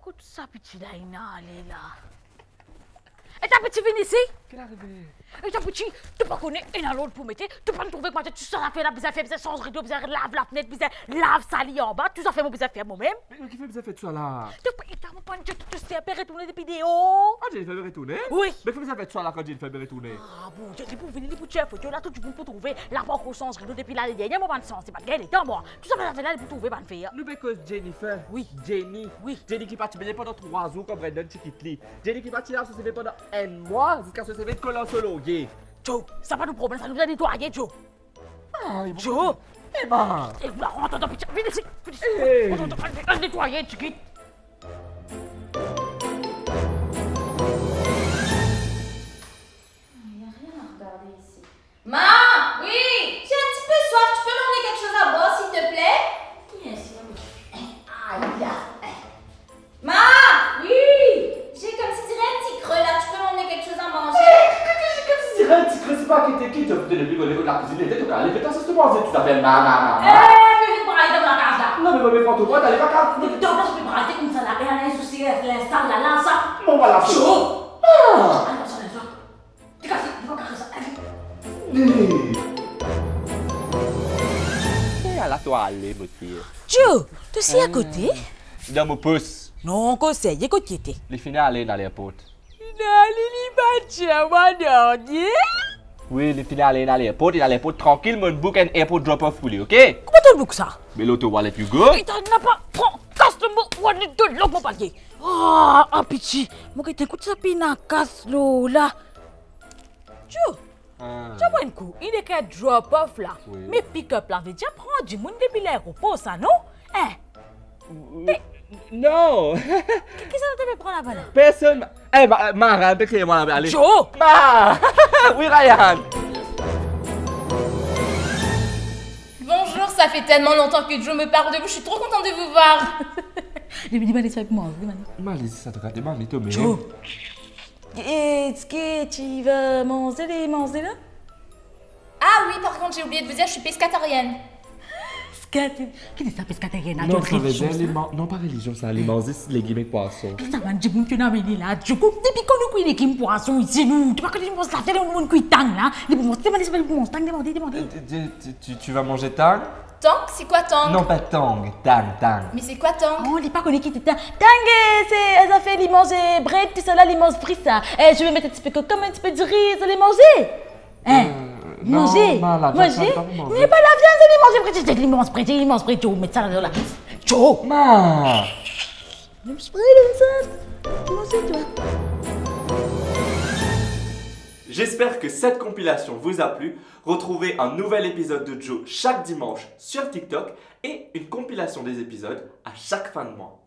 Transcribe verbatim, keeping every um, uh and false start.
Kot sa piti la inn ale la? E ta piti, vinn isi. Ki arive? E ta piti, to pa kone ena lord pou mete, to pa trouve ki matin tou sa zafer la bizin fer, bizin sanz rido, bizin lav lafnet, bizin lav sali anba, tou zafer mo bizin fer momem. Me, me ki fer bizin fer tou sa la? To pa, e ta mo pann dir ki to ser pe retourne depi deor. Ah, Jennifer pe retourne? Wi. Me ki fer bizin fer tou sa la kan Jennifer pe retourne? Ah, Bondie, li pou vini, li pou tir foto la, tou dimoun pou trouve. La pa ankor sanz rido depi lane dernie, mo pann sanze, mo pa gagn letan mwa. Tou sa bizin fer la, li pou trouve bann fer. Nou pe koz Jennifer. Wi. Jenny. Wi. Jenny ki parti bengne pandan trwa zour kan Brandon ti kit li. Jenny ki parti lav so seve pandan enn mwa, ziska so seve kolan so lorye. Joe, sa pa nou problem, sa nou bizin netwaye, Joe. Ah, Joe! Emma! E, ou la rant andan, piti, vinn isi, vinn isi. Ey! Ann, ann, ann netwaye, tigit. Il y a rien à regarder ici. Ma! Oui! J'ai un petit peu soif, tu peux m'emmener quelque chose à boire, s'il te plaît? Qui est-ce là? Aïe, aïe. Ma! Oui! J'ai comme si dirait un petit creux là, tu peux m'emmener quelque chose à manger? Ki, ki, ki, ki, si dirait un petit creux, c'est pas qui t'es qui, tu as foutu le plus gros niveau de la cuisine, et t'es au calme, fais ta sauce de manger, tu t'appelles ma, ma, ma, ma. Eh, mais vite pour aller dans ma case là. Non, mais, mais, mais, prends ton pote, allez, va, cave. Mais dans la case, je peux pas rester comme ça là, et aller soucier, euh, sale là, là, ça. Bon, voilà, c'est Joe! Ah! Allez, on s'en va. Degaz, li pa kapav sa. Hey! E ala to ale, mo tir. Joe, to si akote? Dan mo pos. Non, ankor serye, kot li ete? Li finn ale, inn al airport. Non, li, li pa dir mwa nanye. Wi, li finn ale, inn al airport, inn al airport trankil, mo'nn book enn airport drop off pou li, ok? Kouma to'nn book sa? Me lor to wallet you go. E to napa pran kas lor mo wallet, to lor mo palye. Ah, ah, piti, mo gete kot sa pena kas lor la. Joe, ah. Joe, mo enn kou, inn ekrir drop off la. Wi. Me pick up la, vedir pran dimoun depi laeropor sa, non? Eh. Wi. Me non. Ki, ki sa to pe pran laba la? Personn. Eh, ma, ma, Ryan, pe kriye mwa, ale. Joe! Ma! Wi, Ryan. Bonjour, ça fait tellement longtemps que Joe me parle de vous, je suis trop contente de vous voir. Li, li, li, li, li, li, li, li. Malice, sa to gate, malice, to mem. Joe. Est-ce que tu vas manger les manzes là? Ah oui, par contre, j'ai oublié de vous dire, je suis pescatarienne. Pescatarienne? Ki sa, pescatarienne? Non, sa vedir li man-, non, pa relizion sa, li manz zis legim ek pwason. Ki sa bann dimoun ki ena vini la? Joe, depi kan nou kwi legim, pwason isi nou? To pa kone li manz lavian, li manz kwi tang la. Li pou manz, demande, li pou manz tang, demande, demande. Euh, tu, tu, tu, tu vas manger tang? Tang? C'est quoi tang? Non, pas tang, tang, tang. Mais c'est quoi tang? Oh, li pa kone ki ti tang. Tang, eh, se, eh, zafer li manz, eh, bred, tou sa la, li manz fri sa. Eh, je vais mettre un petit peu de concombre, un petit peu de riz, allez manger. Hein? Euh, non, manger, ma, lavian, manger. Sa, li pa pou manze. Mais pas lavian, li manz bred, li manz bred, li manz bred, Joe, met sa la, la. Joe! Ma! J'espère que cette compilation vous a plu. Retrouvez un nouvel épisode de Joe chaque dimanche sur TikTok et une compilation des épisodes à chaque fin de mois.